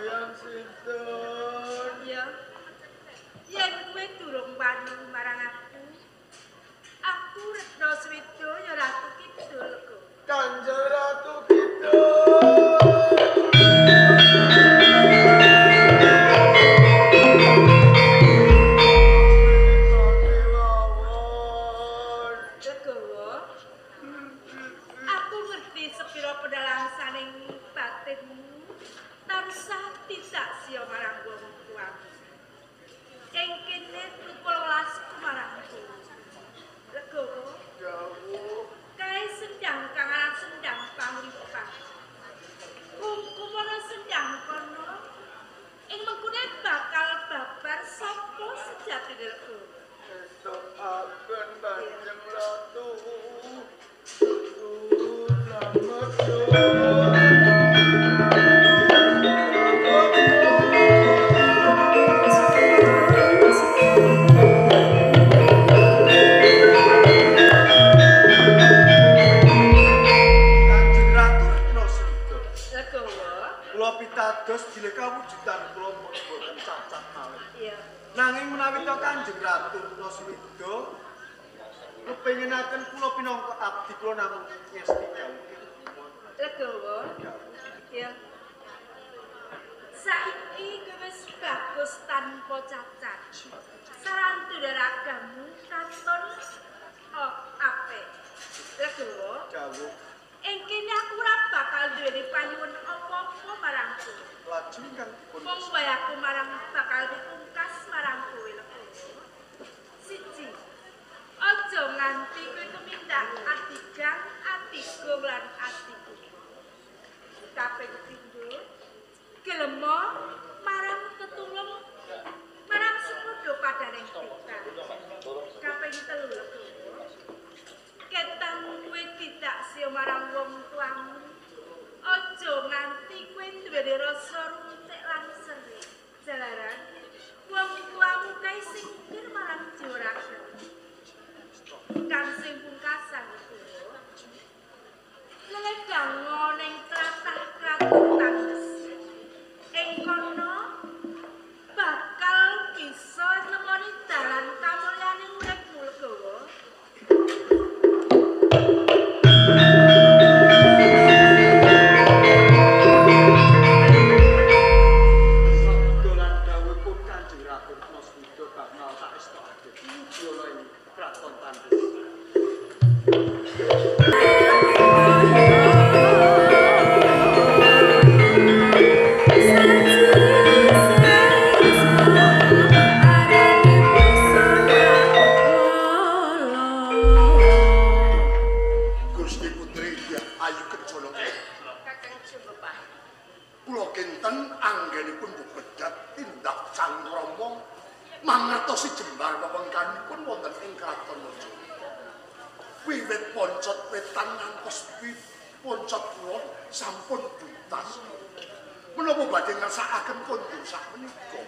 Eyang sinten? Ya. Yen kowe durung wani marang aku, aku Retno Swida ya Ratu Kidul kok. Kanjeng Ratu Kidul. Legowo. Aku ngerti sepira pedalangsaning batinmu tansah tidak siya marang wong tuamu. Ing kene tukul welasku marang kowe. Legowo, Dawuh. Kae sendang kang aran sendang panguripan. Kungkumana sendang kono ing mengkune bakal babar sapa sejatine Legowo. Estokaken Kanjeng Ratu. Slamet yo. Kanjeng Ratu Retno Swida. Legowo. Kula pitados bilih kawujudan kula mboten cacat malih. Iya. Nanging menawi ta Kanjeng Ratu Retno Swida kepenginaken kula pinangka abdi kula namung ngesti dawuh. Legowo. Ya. Saiki kowe wis bagus tanpa cacat. Saran ragamu katon oh, apik. Legowo, Dawuh. Ing kene aku ora bakal duweni panyuwun apa-apa marang kowe. Lajeng ingkang dipun Mung wae aku marang bakal dipungkas marang kowe Legowo. Siji. Aja nganti kowe tumindak adigang, adigung lan adikuku. Kaping pindho, gelema marang tetulung marang sepadha padaning kita. Kaping telu Legowo, ketang kowe tidak siya marang wong tuamu. Aja nganti kowe duweni rasa runtik lan seri. Jalaran wong tuamu kae singkir marang jiwa raga. Kang sing pungkasan Legowo, leledang ning tlatah kraton Tandes. Ing kono bakal bisa nemoni dalan kamulyane uripmu Legowo. Sabda lan dawuhipun Kanjeng Ratu Retno Swida bakal saestokake piwuja ing kraton Tandes. Gusti Putri Dyah Ayu Kencana. Kakang Jogopati. Kula kinten anggenipun bebedat tindak cangkrama mangertosi jembar wewengkanipun wonten ing kraton Majapahit. Wiwit poncot wetan ngantos poncot kulon sampun buntas. Menapa badhe ngersakaken kondur sakmenika?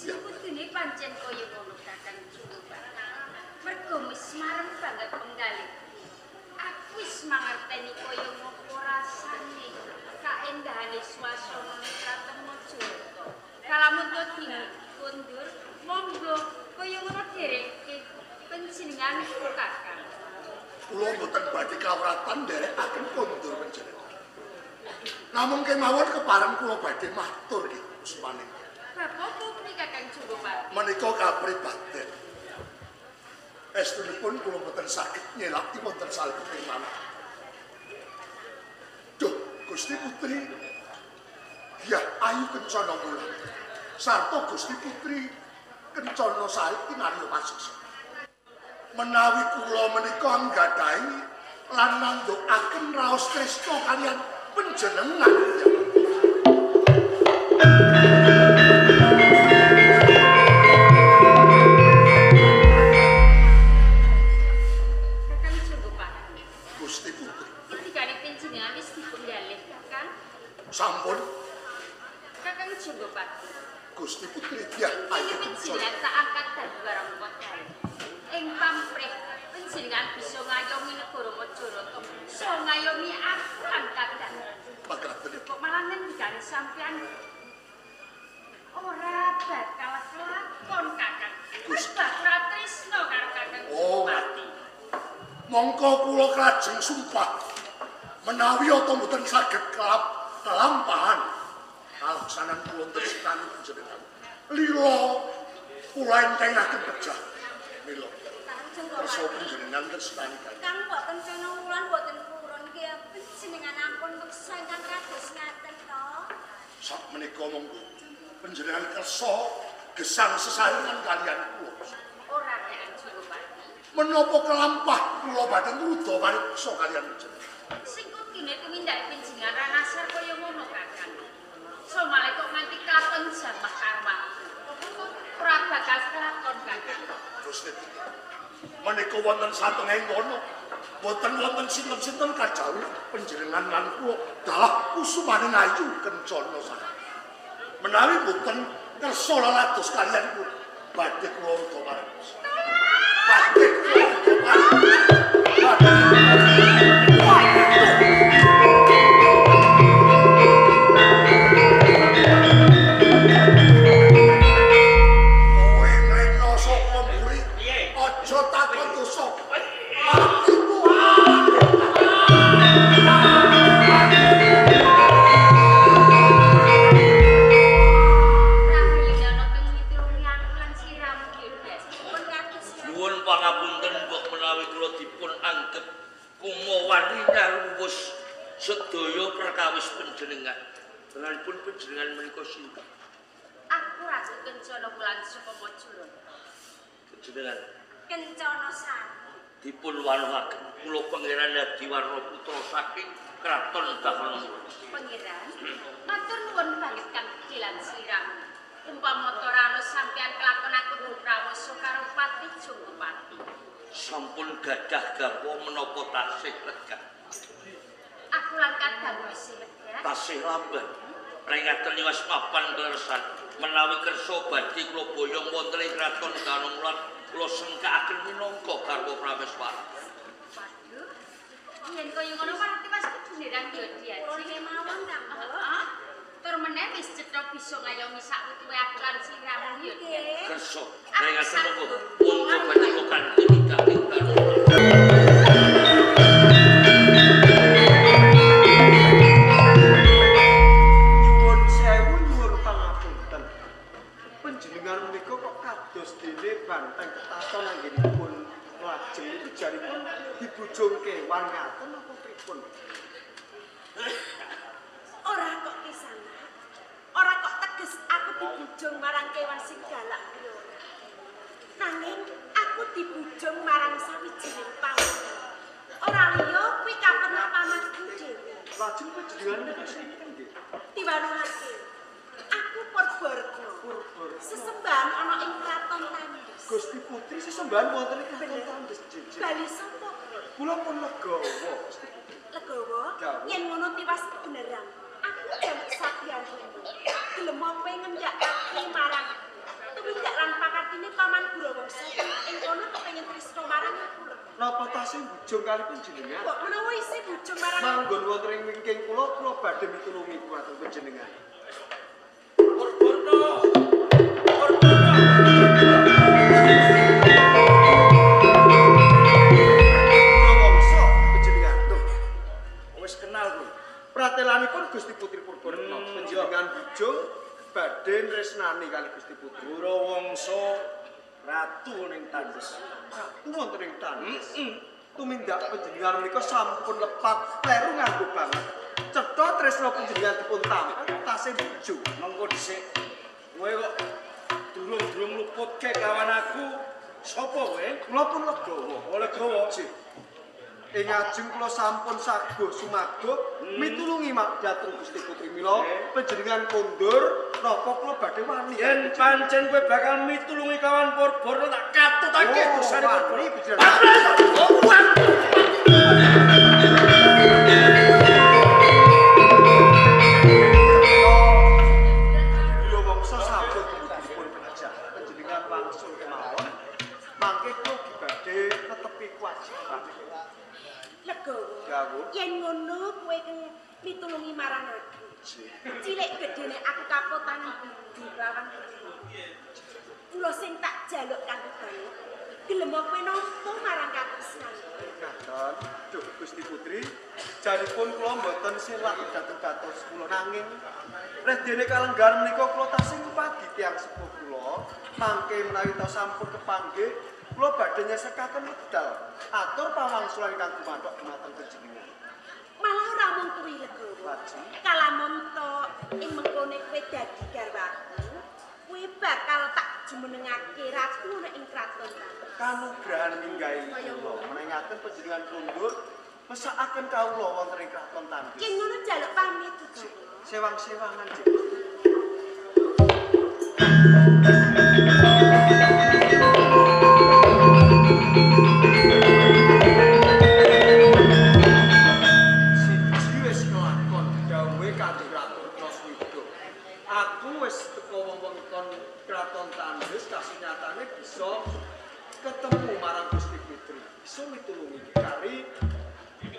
Ya, Kudune pancen kaya ngono Kakang Jogopati. Mergo wis marem banget penggalih. Aku wis mangerteni kaya ngopo rasane kaendahane swasana ning kraton Majapahit. Kalamun to dikondur, monggo kaya ngono dherekke panjenenganku Kakang. Kula mboten badhe kawratan nderekaken kondur panjenengan. Namung kemawon kepareng kula badhe matur nggih usmaning. Bab apa punika Kakang Jogopati? Menika kapribaden. Estunipun kula mboten saged nyelati wonten salebeting manah. Duh, Gusti Putri Dyah Ayu Kencana Wulan sarta Gusti Putri Kencana Sari Kinarya Pasiksa. Menawi kula menika anggadhahi lan nandhukaken raos tresna kaliyan panjenengan. Kakang Jogopati. Gusti Putri, Ngendikane panjenengan wis dipenggalih, Kakang. Sampun Kakang Jogopati. Gusti Putri Dyah Ayu Ini Kencana. panjenengan tak angkat dadi warangka dalem. Ing pamrih panjenengan bisa ngayomi negara Majarata, iso ngayomi aku lan kadang. Makaten. Kok malah ngendikane sampean Mongko kula krajeng sumpah menawi ata mboten saged kelampahan kalaksanan kula tresnani panjenengan. Lila kula entengaken pejah. Mila kersa panjenengan tresnani kami. Kang boten Kencana Wulan boten purun ki panjenengan ampun meksa ingkang kados ngaten to. Sak menika monggo panjenengan kersa gesang sesarengan kalian kula. Ora nek Jogopati. Menapa kelampah kula badhe ngruda pariksa kalian panjenengan. Sing kudune tumindake panjenengan ra nasar kaya ngono Kakang. Somale kok nganti kelakon jamah karo aku. Ora bakal kelakon Kakang. Gusti menika wonten satengahing wana boten wonten sinten-sinten kajawi panjenengan lan kula dalah kusumaning ayu kencana saha. Menawi boten kersa lelados kalian kula badhe kula ruda pariksa. Badhe kula ruda pariksa. Sedaya perkawis panjenengan. Pun panjenengan menika sinten? Aku Ratu Kencana Wulan saka Majura. Panjenengan Kencana Sari. Dipun wanuhaken kula Pangeran Adiwarna Putra saking Kraton Bahono. Pangeran, matur nuwun banget kang dilan sliramu. Umpama ora ana sampeyan kelakon aku prawasa karo Pati Jogopati. Sampun gadah garwa menapa tasih lega. Aku lan kadang isih lega. Tasih lamban. Rengaten liwas papan kleresan menawi kersa badhe kula boyong wonten ing kraton Danumlan kula sengkakaken minangka garwa prameswara. Waduh. Yen kaya ngono berarti wis kudune ra yo diaji kemawon ta, Mbok. Tur meneh wis cetha bisa ngayomi sakwutuhe aku lan sliramu yo. Kersa rengaten monggo monggo badhe kula kanthi midhanging Danumlan. Banteng ketaton anggenipun lajeng niku jaripun dibujung kewan ngaten apa pripun? Ora kok kisana. Ora kok teges aku dibujung marang kewan sing galak kuwi ora. Nanging aku dibujung marang sawijining pawon. Ora liya kuwi kaperna pamanku dhewe. Lajeng panjenengan niku sinten nggih? Diwanuhake. Aku Purbarna. Sesembahan ana ing kraton Tandes. Gusti Putri sesembahan wonten ing kraton Tandes jejer. Bali sapa? Kula pun legawa, Gusti Putri. Legawa? Yen ngono tiwas kebenaran. Aku jaluk sabian kowe. Gelem kowe ngendhakake marang tumindak lan pakartine Paman Gurawangsa ing kono kepengin tresna marang aku. Napa tasih bujung kali panjenengan? Mbok menawa isih bujung marang manggon wonten ing wingking kula, kula badhe mitulungi kuwaten panjenengan. Pratelanipun Gusti Putri Purboretno panjenengan bujung badhe nresnani kali Gusti Putri. Gurawangsa ratu ning Tandes. Ratu wonten ing Tandes. Tumindak panjenengan menika sampun lepat kleru nganggo banget. Cetha tresna panjenengan dipun tampa tasih bujung. Mengko dhisik. Kowe kok durung-durung luputke kawan aku. Sapa kowe? Kula pun legawa. Oh, legawa. Ing ajeng kula sampun saguh sumaguh mitulungi mak dhateng Gusti Putri mila panjenengan kondur napa kula badhe wani. Yen pancen kowe bakal mitulungi kawan Purbarna tak katutake dosane Purbarna. Yo wangsa sampun dipun pejah panjenengan wangsul kemawon mangke kula badhe netepi kewajiban. Legawa. Yen ngono kowe mitulungi marang aku. Cilik gedene aku kapotan budi lawan kuwi. Kula sing tak jaluk kanggo banget. Gelem kowe nampa marang katresnan. Ngaten, duh Gusti Putri, janipun kula mboten selak dhateng dados kula nanging reh dene kalenggahan menika kula tasih ngupadi tiyang sepuh kula, mangke menawi ta sampun kepanggih kula badhe nyesekaken wekdal atur pawangsulan ingkang gumanthok dumateng panjenengan. Malah ora mung kuwi Legowo. Kalamun to ing mengkone kowe dadi garwaku, kowe bakal tak jumenengake ratu ana ing kraton. Kanugrahan minggahi kula menawi panjenengan kundur mesakaken kawula wonten ing kraton Tandes. Yen ngono njaluk pamit uga. Sewang-sewangan jek. Siji wis kelakon dawuhe Kanjeng Ratu Retnasuwida. Aku wis teka wewengkon kraton Tandes kasunyatane bisa ketemu marang Gusti Putri. Bisa mitulungi kari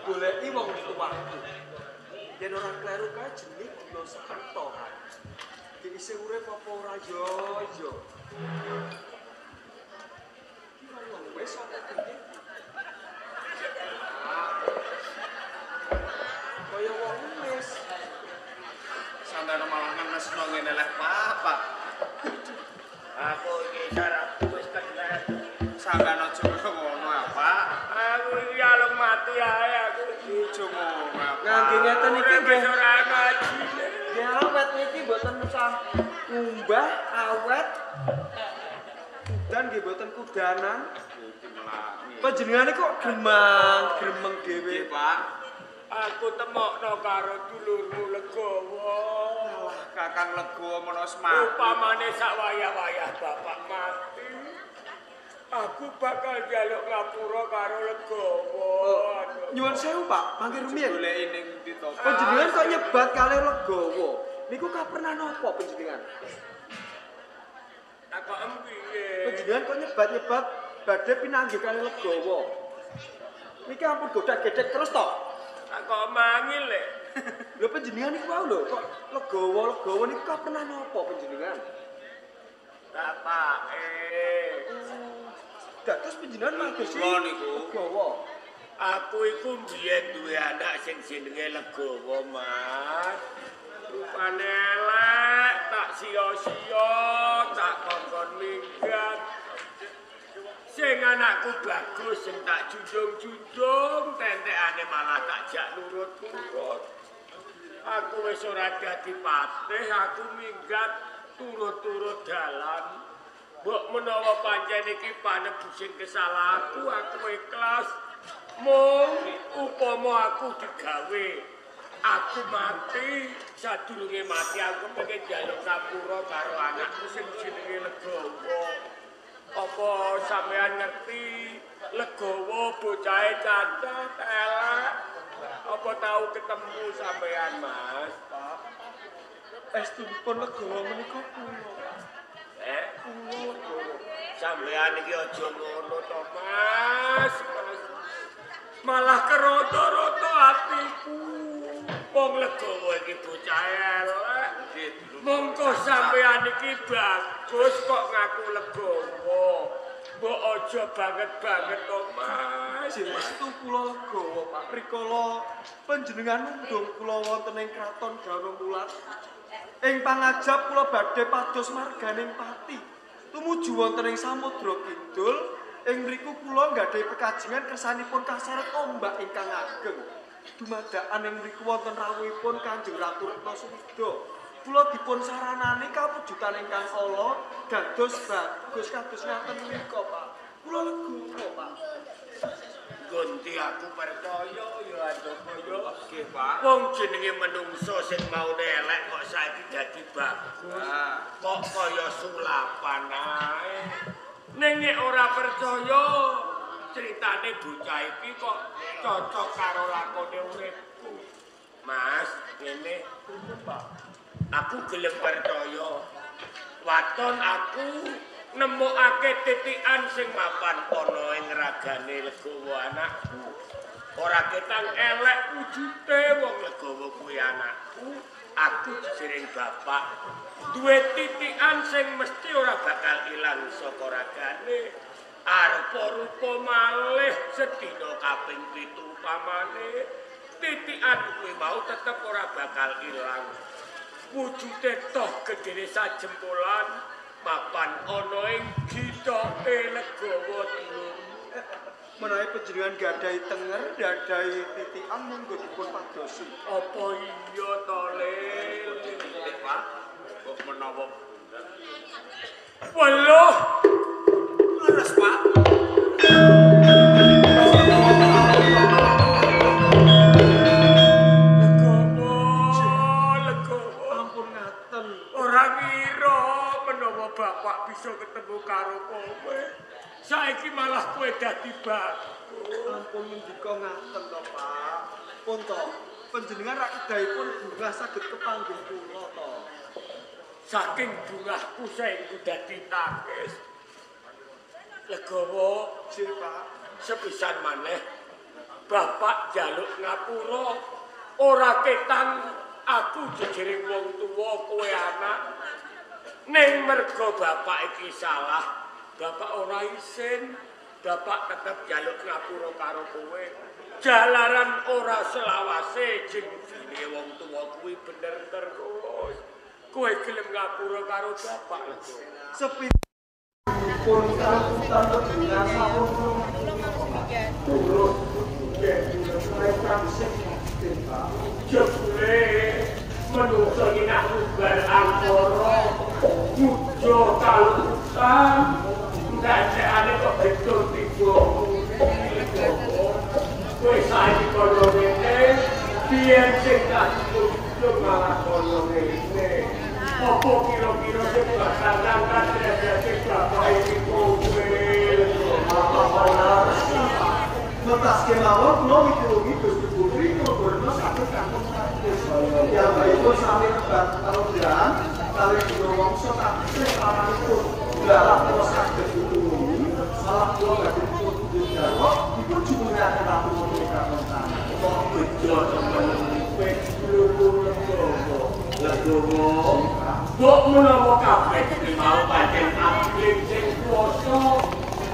goleki wong tuwaku. Yen ora kleru kae jenenge Gula Sarta kae. Diisi urip apa ora ya ya. Ki wong wis apa piye? Kaya wong wis. Sampeyan malah ngenesno ngene leh Pak. Aku iki sarapku wis kelet. Sampeyan aja ngono Pak. Aku iki alung mati ae aku. Aja ngono Pak. Ngangge ngeten iki nggih ora ngajine. Nggih awet niki mboten usah ngumbah awet. Udan nggih mboten kudanan. Panjenengane kok gremang, gremeng dhewe, Pak. Aku temokno karo dulurmu Legowo. Alah, Kakang Legowo menawa semati. Upamane sak wayah-wayah bapak mati, aku bakal njaluk ngapura karo Legowo. Nyuwun sewu, Pak, mangke rumiyin. Goleki ning ndi to? Panjenengan kok nyebat kalih Legowo. Niku kapernah napa panjenengan? Takokem piye? Panjenengan kok nyebat-nyebat badhe pinanggih kalih Legowo. Niki ampun godak-gedhek terus to. Kok mangil lek. Lho panjenengan niku wau lho kok Legowo-legowo niku kapernah napa panjenengan? Bapake. Dados panjenengan madosi Kula niku. Legowo. Aku iku mbiyen duwe anak sing jenenge Legowo, Mas. Rupane elek, tak sia-sia, tak kongkon minggat. Sing anakku bagus, sing tak junjung-junjung, tentekane malah tak jak nurut-nurut. Aku wis ora dadi patih, aku minggat turut-turut dalan. Mbok menawa pancen iki panebusing kesalahanku, aku ikhlas. Mung upama aku digawe, aku mati, sadurunge mati aku pengen njaluk ngapura karo anakku sing jenenge Legowo. Apa sampean ngerti Legowo bocahe cacat elek? Apa tau ketemu sampean, Mas? Pak. Estunipun Legowo menika kula. Kula Legowo. Sampean iki aja ngono to, Mas. Mas. Malah keroto-roto atiku. Wong Legowo iki bocah elek. Mongko sampean iki bagus kok ngaku Legowo. Mbok aja banget-banget to, Mas. Jemestu kula Legowo, Pak. Rikala panjenengan nundung kula wonten ing kraton Ganomulat. Ing pangajap kula badhe pados marganing pati. Tumuju wonten ing Samudra Kidul, ing mriku kula nggadahi pekajengan kersanipun kaseret ombak ingkang ageng. Dumadakan ing mriku wonten rawuhipun Kanjeng Ratu Retnasuwida. Kula dipun saranani kawujudan ingkang ala dados bagus kados ngaten menika, Pak. Kula legowo, Pak. Gonti aku percaya ya Andoko ya. Nggih, Pak. Wong jenenge menungso sing maune elek kok saiki dadi bagus. Kok kaya sulapan ae. Ning nek ora percaya critane bocah iki kok cocok karo lakone uripku. Mas, ngene, Pak. Aku gelem percaya. Waton aku nemokake titikan sing mapan ana ing ragane Legowo anakku. Ora ketang elek wujute wong Legowo kuwi anakku. Aku jering bapak duwe titikan sing mesti ora bakal ilang saka ragane. Arepa rupa malih sedina kaping 7 upamane titikan kuwi mau tetep ora bakal ilang. Wujude toh gedene sajempolan mapan ana ing gitoke legawa dulurmu. Menawi panjenengan gadhahi tenger, gadhahi titikan monggo dipun padosi. Apa iya to, Lil? Pak, kok menawa weluh leres, Pak. Legawa, legawa. Ampun ngaten. Ora ngira menawa bapak bisa ketemu karo kowe. Saiki malah kowe dadi bagus. Ampun ngendika ngaten to, Pak. Pun to, panjenengan rak kedahipun bungah saged kepanggih kula to. Saking bungahku saiki dadi tangis. Legawa, Nggih, Pak. Sepisan maneh bapak njaluk ngapura, ora ketang aku jejering wong tuwa kowe anak. Ning merga bapak iki salah, bapak ora isin, bapak tetep njaluk ngapura karo kowe. Jalaran ora selawase jeng-jene wong tuwa kuwi bener terus. Kowe gelem ngapura karo bapak lho. Sepi pun kaluputan panjenengan sampun turut jebule menungso iki nak ubar angkara mujo kaluputan entek-entekane kok betul tiba. Kowe saiki kono ngene, biyen sing tak tutup malah kono ngene. Apa kira-kira sing bakal ngangkat derajate bapak iki kowe? Metas kemawon kula mitulungi Gusti Putri kula saged kakung satus. Piyambakipun sami nebak kalodhan kalih Gunawangsa kapisah pamanipun. Dalah kula saged mitulungi, malah kula badhe pundhut garwa dipun jumenengaken ratu wonten ing kraton tanah. Kok bejo temen kowe dulurku legowo. Legowo. Mbok menawa kabeh iki mau pancen adil sing kuwasa.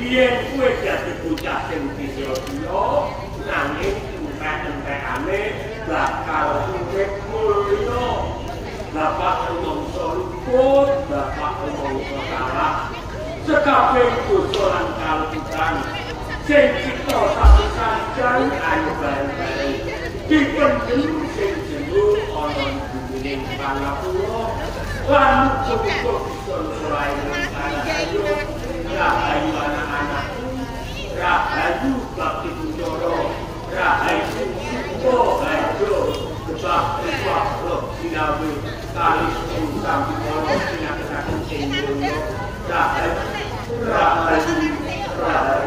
Biyen kowe dadi bocah sing bisa-bisa, nanging entek-entekane bakal urip mulya. Bapak rumangsa luput, bapak rumangsa salah. Sekabeh dosa lan kaluputan sing kita sapisan ayo bareng-bareng dipendhem sing jero ana ing bumine pangapura lan muga-muga bisa nusulake rahayu rahayu anak-anakku, rahayu bakti kuncara, rahayu suka harjo gebah gebah roh sinawe kalis ing sampikara sinakaken ing donya. Rahayu, rahayu, rahayu.